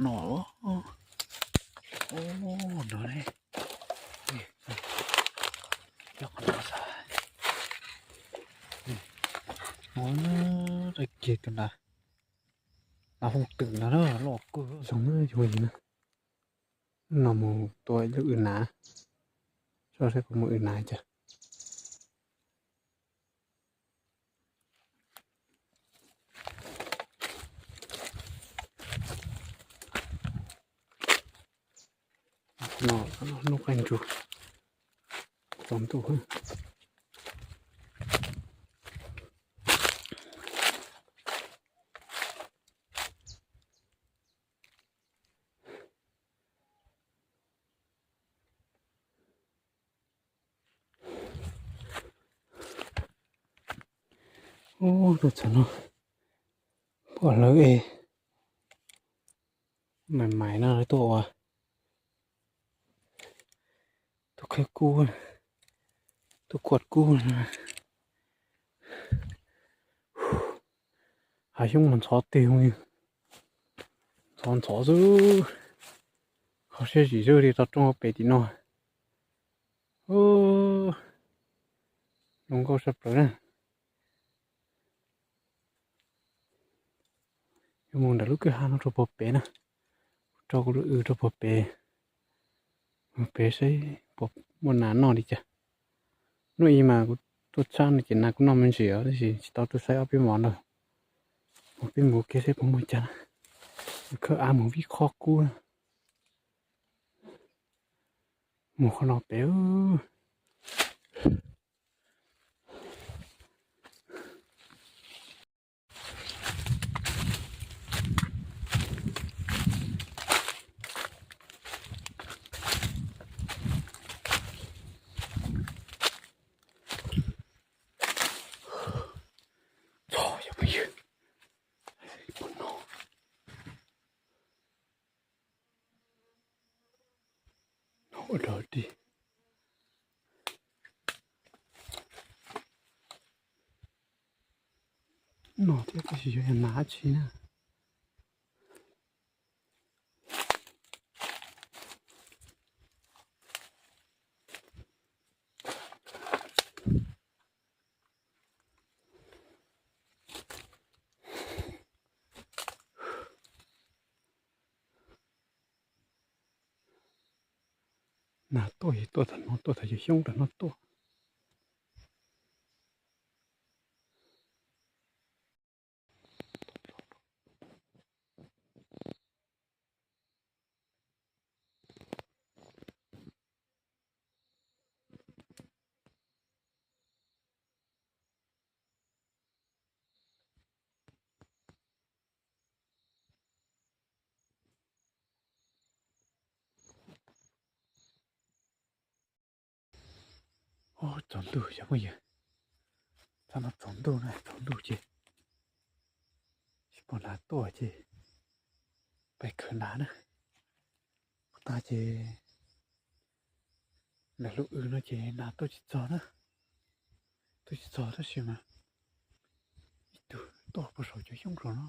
No, no ne, coj qhov no xwb. Ua, kiag tus nas, nas hooj twm no na, loj kawg. Zoo na, yuav mus ua li na. No mus tua ib lub w nav, seb puas muaj w nav cas. No, hnub qaij ntsug tsaus ntuj. Ub, tuaj txog no, pom lawv es mais mais no lawv tuaj ua, tuaj khawb kub, tuaj kuaj kub. Hav xyoob mas ntxhov tiag, ntxhov ntxhov xwb. Kho siab zim zuj li tau rooj hauv pes tim no. Zoo nkauj saj plaws na. Yuav mus nram lub kwj ha no rau puag pem na, rau kuv lub w rau puag pem, pem saib puas muaj nas noj li cas. Hnub ib mas kuv tuaj tshab no ces nas kuj noj me ntsis os, tab sis tsis tau tuaj saib ob peb hmos na. Mus peb mus ua ke saib puas muaj cas na. Khawb av mus vij qhov kub na. Mus qhov no pem. Txhob yog phooj ywg, no ua dog dig. No thiab tab sis yuav yog nas dab tsi na. Nas tuaj yog tuaj thaum no, tuaj thaum yog xyoob thaum no tuaj. Ub, tsaus ntuj cov phooj ywg, txog no tsaus ntuj na, tsaus ntuj ces tsis pom nas tuaj ces pais khawb nas na. Ua tag ces lawv lub w no ces nas tuaj tsis txog na, tuaj tsis txog tab sis mas ib tug tuaj puag saum cov xyoob saum no,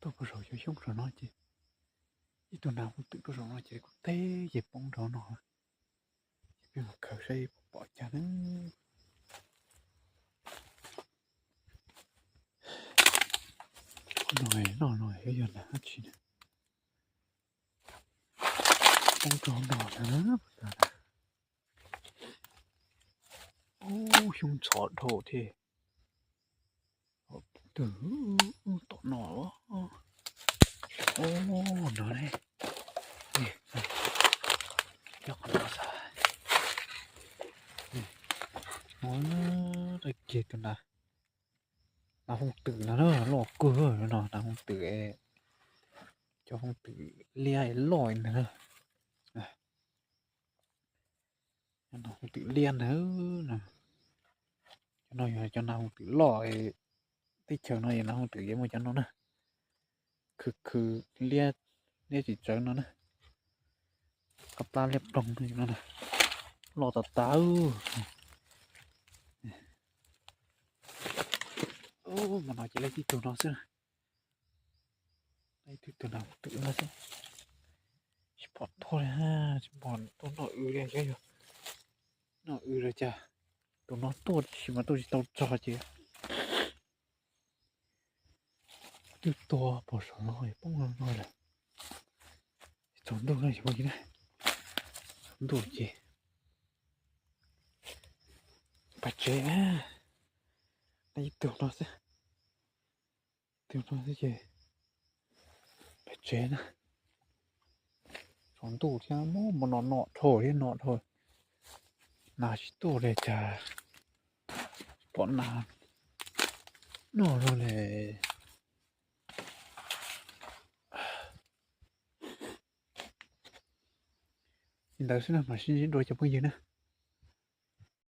tuaj puag saum cov xyoob saum no ces ib tug nas hooj twm tuaj saum no ces kuv teb ces poob rau no. Ces peb mus khawb saib puas pom cas na. Qhov no noj no yuav yog nas dab tsi na. Poob rau no na. Ub, xyoob ntxhov dhau thiab. Twb tom no. Ub, no ne. Coj qhov no xwb. Ua, kiag tus nas, nas hooj twm no na, loj kawg no, nas hooj twm, cov hooj twm liab loj ntag na. Cov nas hooj twm liab ntag no. Cov no yog cov nas hooj twm loj, teb chaws no yog nas hooj twm yeej muaj cov no na. Khwv khwv liab, liab tsis tsawv no na. Qab plab liab ploog no na. Loj tas tas. Ub, mas no ces lawv tib tug no xwb na. Ib tug twg no, tus no xwb, tsis pom tuaj li, tsis pom tuaj noj w li, yog noj w li cas. Tus no tuaj tab sis mas tuaj tsis tau txog ces twb tuag pem saum no poob no lawm. Tsaus ntuj no ces phooj ywg na, tsaus ntuj ces pais tsev. Ib tug no xwb, tus no xwb ces pais tsev na. Tsaus ntuj thiab, mus no no dhau thiab no dhau, nas tsis tuaj li cas, tsis pom nas noj li. Li ntawd xwb na, mam sib ntsib dua cov phooj ywg na.